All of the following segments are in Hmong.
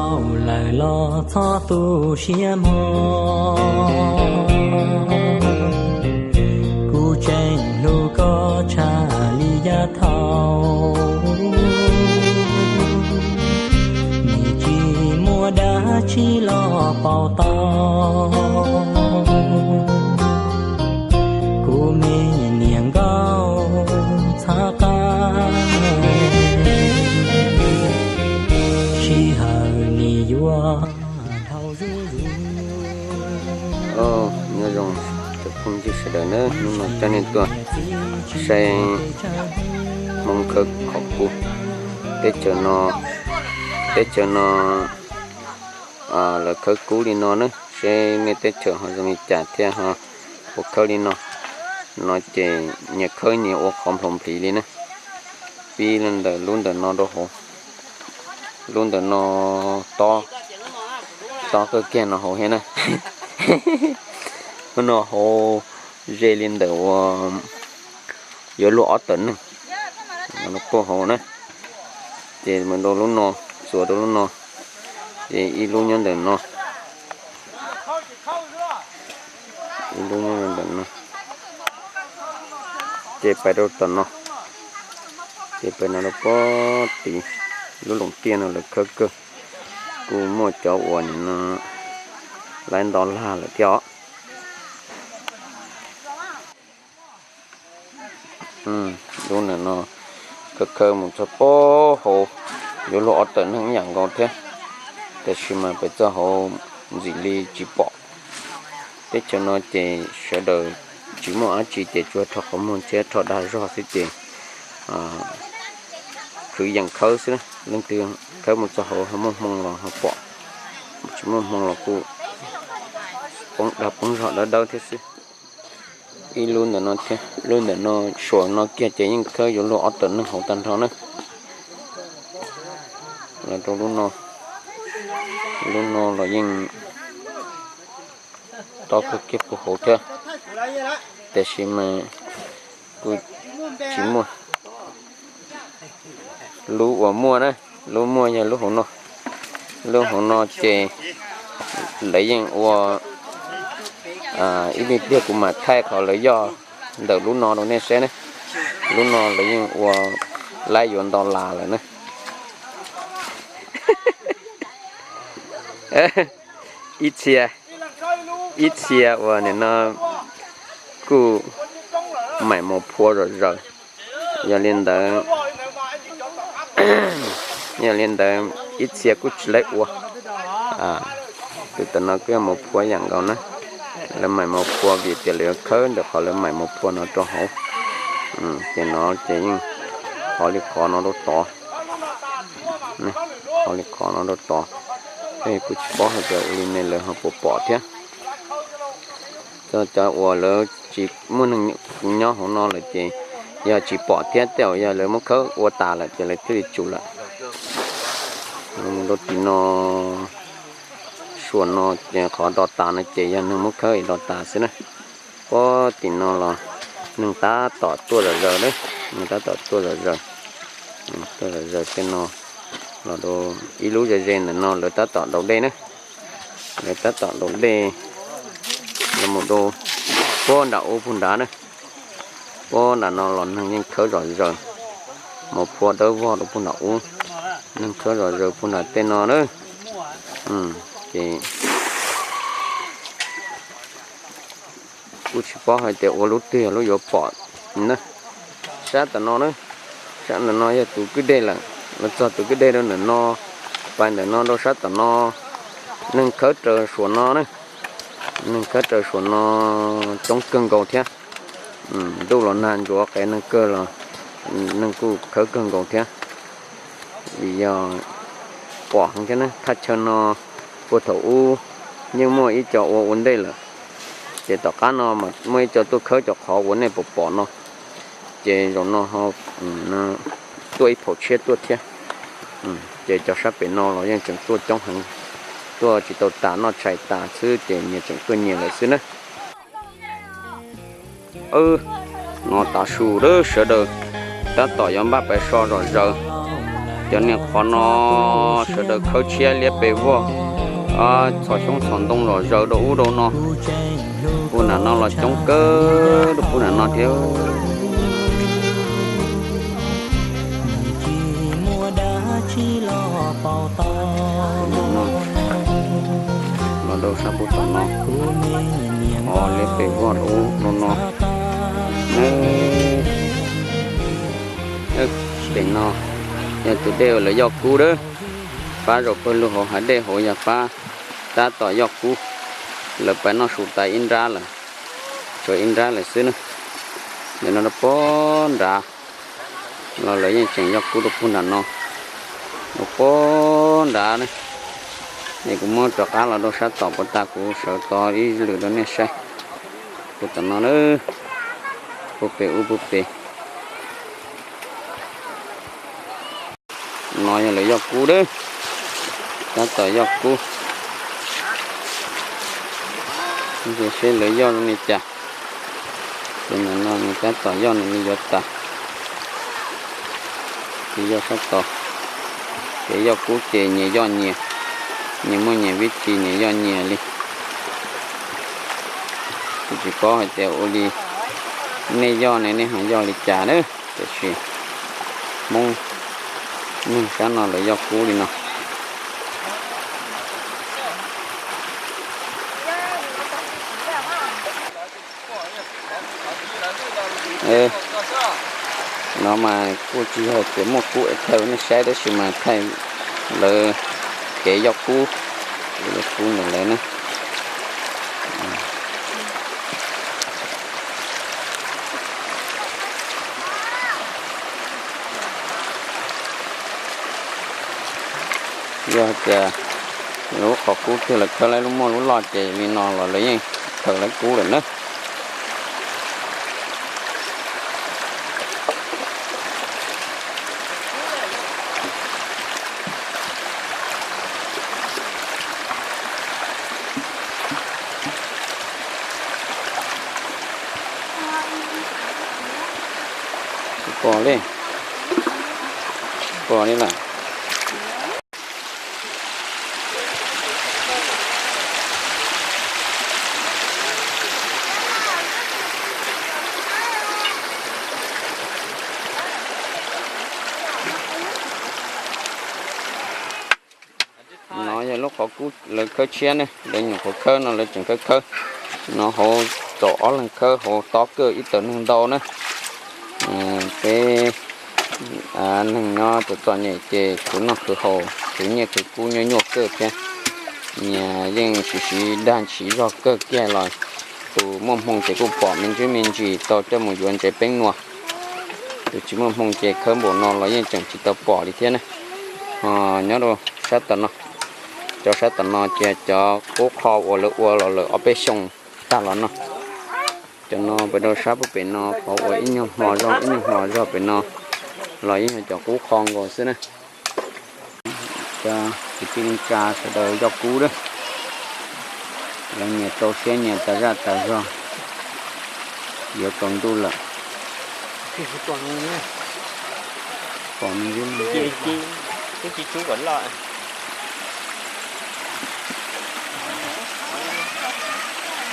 Lawm los txhob tu siab mog, kuv tseem hlub koj tshaj li yav thaum, nim tsis muaj dab tsi los pauv tau kuv me niam nkauj txhab qab, sij hawm nim yuav dhau zuj zus. Nyob zoo cov phooj ywg sawv daws nawb, hnub no coj nej tuaj saib Hmoob khawb qhov kub. Teb chaws no, teb chaws no lawv khawb kub li no na, seb nej teb chaws ho zoo li cas thiaj ho ua khawb li no. No ces nyias khawb nyias ua qhov nplhov npliv li na. Pib ntawm lub ntawm no rau hauv, lub ntawm no tob, tob kawg kiag no hauv thiab na. Lub no hauv ze li ntawm uas yuav luaj ob tawm neeg no puag hauv na. Ces mus rau lub no, txuas rau lub no, ces ib lub nyob ntawm no, ib lub nyob ntawm no, ces pais rau tom no, ces pais no rau pob tid. Lub loos tiaj no lawv khawb kawg, kuj muaj cov uas nim no laib nto lag lawm thiab os. Lub ntawm no khawb khawb mus txog pob hauv yuav luag ob tawm neeg ib yam nkaus thiab, tiam sis mas pem txog hauv ntxim li tsis pom. Teb chaws no ces sawv daws tsis muaj dab tsi ces tsuas rho qhov muag thiab rho dag zog xwb ces khwv yees khawb xwb. Leej twg khawb mus txog hauv ho muaj hmoo los ho pom, tsis muaj hmoo los kuj poob dag poob zog dawb dawb thiab xwb. Ib lub ntawm no thiab, lub ntawm no, suam no kiag ces yeej khawb yuav luag ob tawm neeg hauv tag nrho na. Los rau lub no, lub no los yeej tob kawg kiag puag hauv thiab, tiam sis mas kuj tsis muaj. Lub uas muaj na, lub muaj yog lub hauv no. Lub hauv no ces lawv yeej ua, ib pliag kuv mam thaij qhov lawv yoj ntawm lub no rau nej saib na. Lub no lawv yeej ua laib yuav nto las lawm na. Ib txhia, ib txhia uas nim no kuj maim mos phua zom zaws. Yog li ntawd, yog li ntawd ib txhia kuj tsis laib ua. Tus tom no kuj yog mos phua yam nkaus na. Lawv maim mos phua vim tias lawv yuav khawb ntawm qhov lawv maim mos phua no rau hauv. Ces no ces yeej qhov li qhov no rau tod, qhov li qhov no rau tod, kuj tsis paub hais tias ua li ne lawv ho puas pom thiab. Cov uas lawv tsis muaj neeg nyob hauv no lawm ces yog tsis pom thiab, tej zaum yog lawv muab khawb ua tas lawm ces lawv thiaj li tsum lawm. Mus rau tim no, suam no ces qhov do tas no ces yog neeg muab khawb do tas xwb na. Puag tim no los neeg tab tom tuaj zom zaws, neeg tab tom tuaj zom zaws, tuaj zom zaws tej no los rau ib lub ze ze ntawm no lawv tab tom daus dej na. Lawv tab tom daus dej los mus rau puag nram ub puag nrad na. Puag nram no los neeg yeej khawb zom zaws, mos phua dawb vog rau puag nram ub, neeg khawb zom zaws puag nram tej no na. Ces kuj tsis paub hais tias ua lub twg yog lub yuav pom na. Sab tom no na, sab ntawm no yog tus kwj dej lawm, los txog tus kwj dej rau ntawm no, pais ntawm no rau sab tom no, neeg khawb raws suam no na, neeg khawb raws suam no coob kawg nkaus thiab. Ntuj los nag ntsuav qev neeg kawg los neeg kuj khawb kawg nkaus thiab. Vim yog pom heev thiab na, thaj chaw no puag thaum ub yeej muaj ib co ua ua ntej lawm, ces tom qab no mas muaj ib co tuaj khawb cov qhov uas nej pom pom no, ces zaum no ho tuaj ib phaum tshiab tuaj thiab. Ces cov sab pem no los yeej tseem tuaj coob heev, tuaj tsis tau tas noj tshais tas xwb ces nyias tseem tuaj nyias lawm xwb na. Wb, no tav su lawm sawv daws tab tom yuav npaj pais so zom zaws. Cov niag qhov no sawv daws khawb tshiab liab pes vog, txhos xyoob txhos ntoo zom zaws rau ub rau no. Puag nram no los coob kawg rau puag nram no thiab. Los rau sab puag tom no, qhov liab pes vog rau ub rau no. Pem no yog tus dej uas lawv yoj kub dawb, pab zaum pawg lug hauv hav dej hauv yog pab tab tom yoj kub. Lawv pab noj su tas ib nrab lawm, tshuav ib nrab lawm xwb na. Ntawm no rau puag nrad los lawv yeej tseem yoj kub rau puag nram no, rau puag nrad na. Es kuv muab rov qab los rau sab tom puas tas kuv sawv tod ib lwm rau nej saib. Puag tom no na, puag pem ub puag pem no yog lawv yoj kub dawb, tab tom yoj kub. Seb lawv yoj zoo li cas. Ces ntawm no nws tab tom yoj nws li yuav tas. Ces yoj sab tod, ces yoj kub ces nyias yoj nyias, nyias muaj nyias vib thi nyias yoj nyias li. Kuv tsis paub hais tias ua li nej yoj ne nej ho yoj li cas na, tiam sis Hmoob neeg sab no lawv yoj kub li no. No mas kuj tsis yog tias muaj kub es thaij rau nej saib tab sis mas thaij lawv kev yoj kub, kev yoj kub ntawm lawv na. Yog hais tias lub qhov kub twg lawv khawb lawv lub muaj lub loj ces li no los lawv yeej khaws lawv kub lawm na. Tsis pom li, tsis pom li lawm. No yog lub qhov kub lawv khawb tshiab ne, lawv nyuam qhuav khawb no lawv tseem khawb khawb. No hauv txaus ob leeg khawb, hauv tob kawg ib tawm neeg ntau na. Peb neeg nyob txom txom nyem ces khwv noj khwv haus khwv nyiaj khwv kub nyuaj nyuaj kawg thiab. Nyias yeej siv siv dag siv zog kawg kiag los tus muaj hmoo ces kuj pom me ntsis me ntsis tau coj mus yuav ntsev peeb nua. Tus tsis muaj hmoo ces khawb npaum no los yeej tseem tsis tau pom li thiab na. Ho nyob rau sab tom no, cov sab tom no ces cov qub qho uas lawv ua los lawm ob peb xyoos tag los no. Cov no pem rau sab puag pem no qhov uas ib nyuag hmo zog ib nyuag hmo zog pem no los yeej yog cov qub qho nkaus xwb na. Cov kwv tij neej tsa sawv daws yoj kub lawm, lawv nyias rau siab nyias tas zaj tas zog yuav tsaus ntuj lawm. Pom me ntsis, twb tsis tsub kom loj.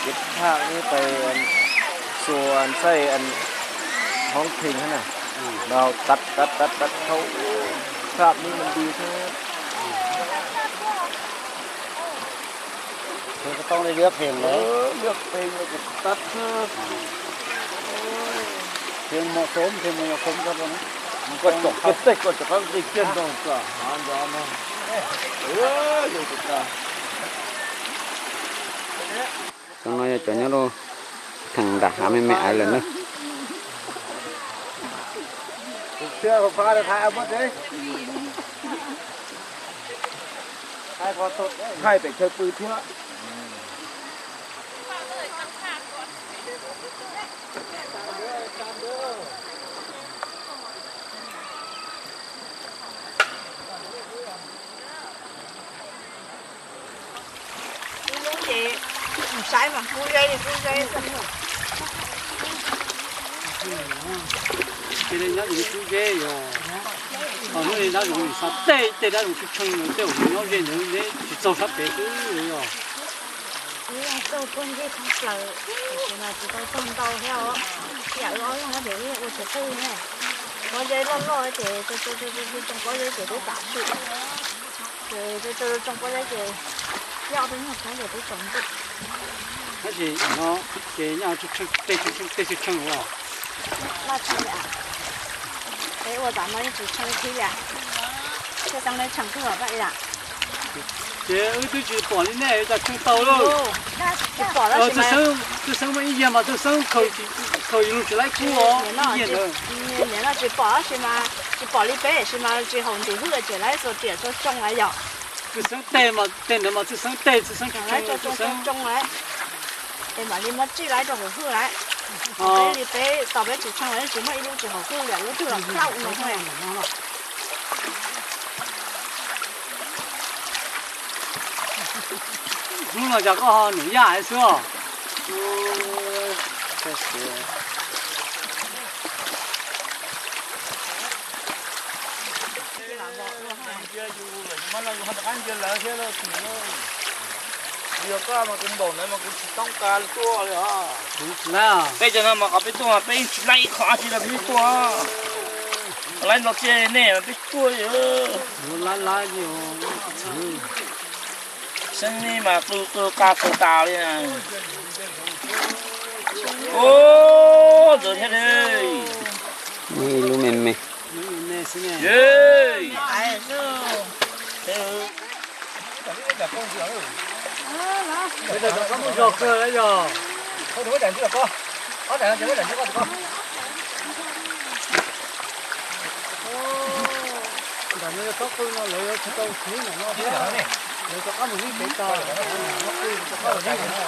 Ces phaj wb pais xuas ntxaij hoob phees na, no qab qab qab qab thaub phaj nub me nti thiab. Liab phees, liab phees, qab thiab. Thiaj hemas xoob, thiaj hemas xoob koj rau na. Koj tsom kiag tej, koj tsom qab tej kiag nrog txawm hav nrad no. Cov no yog cov nyob rau theem nram hav me me aiv lawm na. Thaij pem chaw pw thiab. Kub Zeb ces nyob ib Kub Zeb yog. Hnub no dab zoov nim xa tej tej dab zoov tshee tshee, tej uas nyob ze ntawd neb tsis txaug sab pem xwb os. Ib yam txaug puag ncig thoob plaws, tiam sis mas tsis tau txaug ntau thiab os. Yam wb ob leeg ces wb ua tsis txaug ne. Pob zeb loj loj ces tsoo pob zeb ces twb tam sim. Ces tsoo pob zeb ces yog ob peb nyuag thoob ces twb tsaus ntuj. Tab sis no ces nyob tej tshee tshee os. Laj tshee li, peb ua tam no yeej tsis tshee li thiab. Thiaj xeeb neb tshee kawg os pab ib yam. Ces wb twb tsis pom li nej cas tshee tau lauj. Tsis pom tab sis mas Txawj Xeeb muaj ib yam mas Txawj Xeeb khaws yus lug tsis laib kub os. Nim no tsis pom tab sis mas tsis pom li peb sis mas tsis haum ntim hwj ces laib txhua tiam txhua tsoo lawm yom. Txawj Xeeb tej mas tej ntawd mas Txawj Xeeb tej Txawj Xeeb tsis tsoo lawm. Es mam li muab tsij laib rau haum hwj lawm. Peb li peb tos peb tsis tsoo lawm yeej tsis muaj ib lub tsis haum hwj li, lub twg los plaub no. Hnub no cas koj ho num yaj xwb os? Yog koj mas kuv npaum ntawd mas kuv tsis toob kas tuaj li os. Peb cov no mas qhov peb tuaj mas peb yeej tsis laib ib qho dab tsi rau peb tuaj. Laib nrog txij nej mas peb tuaj. Xeeb nej mas qw qw qas qw tas li. Ub, ntxawm thiab li. Ib lub me me. Ntawm no yog tsob qw no lawv yuav tsis tau siv ntawm no thiab, lawv rov qab mus ib kev tas, tsob qw rov qab los ib no.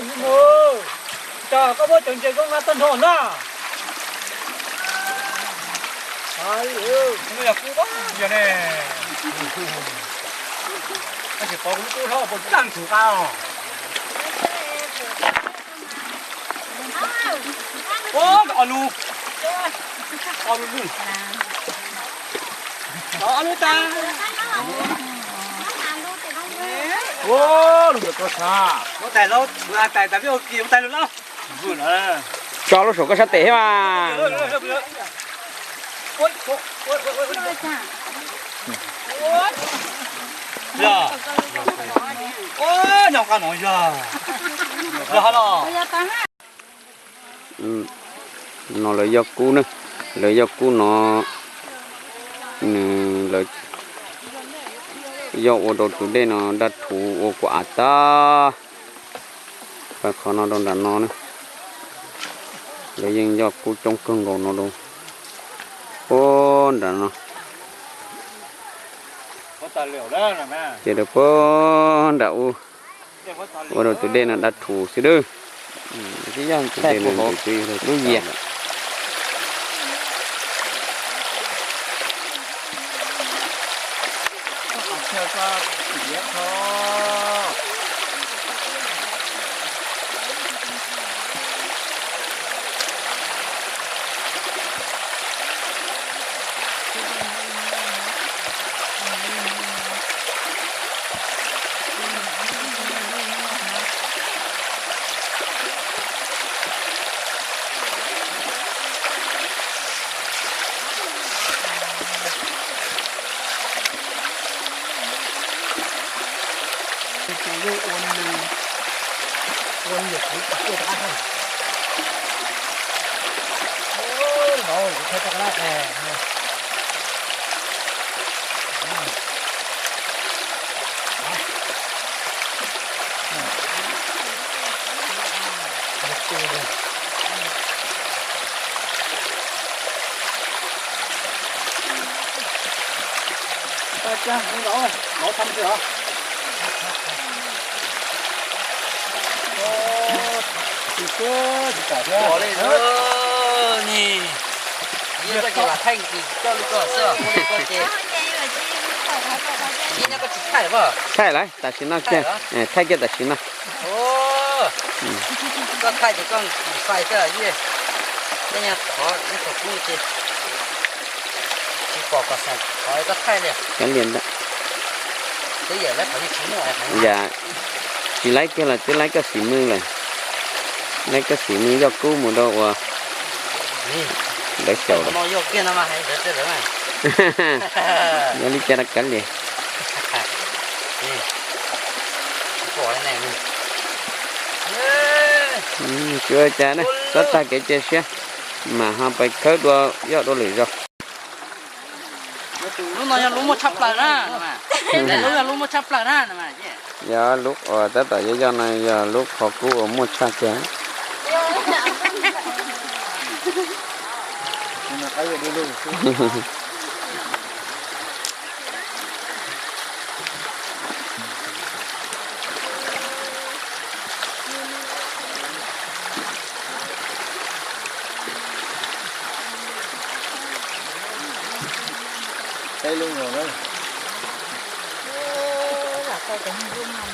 Ib mus, cas koj muab cov ntses zoo na tag nrho na. Yog ne, tab sis pov kuv lub kub hlob puas tag ntxhuv qab os. Ua, o lub, o lub lub, o lub tas. Ua, lub ntawm koj sab. Muab tais laub, tais tas peb ua kis muab tais lub laub. Tso lub saum koj sab tes thiab mas. Yog, nyob qab no yog, yog los. No lawv yog kub na, lawv yog kub no, nws lawv yog ua rau tus dej no dab thuv ua kuv av tag. Pab qhov no rau nram no na, lawv yeej yog kub coob kawg nkaus no rau puag nram no. Ces rau puag nram ub, ua rau tus dej no dab thuv xwb dab. Lub yias. Thaij lawm tam sim no kiag, thaij kiag tam sim no. Koj thaij ces koj fais xwb, nej nyob thov ib tug kub ces tsis pom kom xeem thov koj thaij li. Kav liam ntawd. Twb yam lawv qhov yeej tsis muaj. Yam tsis laib kiag los twb laib koj xim mws lawm. Laib koj xim mws yog kub mus rau ua lawv xyaum lawm. Yog li cas rau kav liam. Tsis ua cas na, txhob tag kev cia siab, mam ho pais khawb dua yoj dua lwm zaus. Lub no yog lub muaj tshaj plaws na, lub yog lub muaj tshaj plaws na. Yog lub uas tab tom yog yoj no yog lub qhov kub uas muaj tshaj kiag.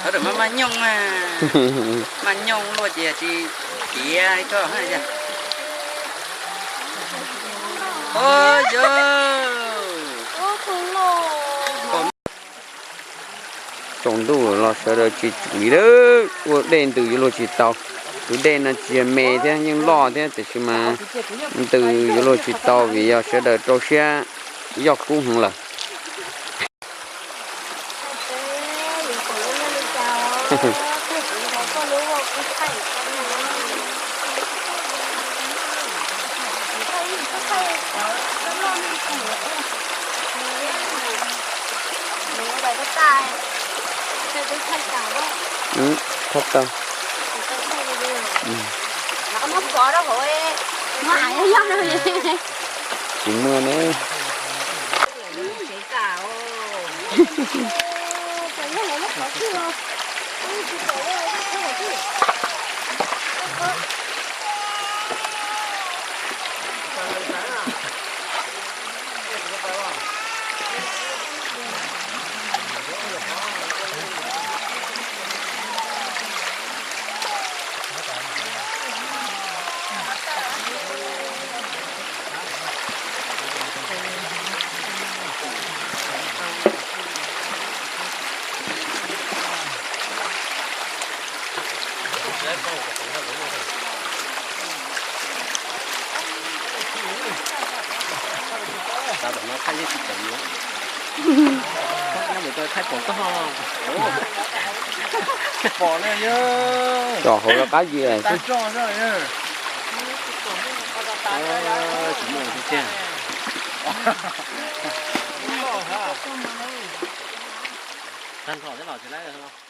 Qhov ram mas mas nyooj, mas nyooj luaj ces tsis tiav koj. Tsaus ntuj los sawv daws tsis tsum li lawm, ua dej ntws yuav luag tsis tau. Tus dej no tsis yog me thiab, yeej loj thiab tiam sis mas ntws yuav luag tsis tau vim yog sawv daws rau siab yoj kub heev lawm. Thab tau. Tsis muaj ne. Tam no thaij yeej tsis tau yuav. Thaij pom koj. Pom na yog. Tso hauv rov qab yig xwb. Tsis muaj tiag. Tag nrho thiab los tsis laib.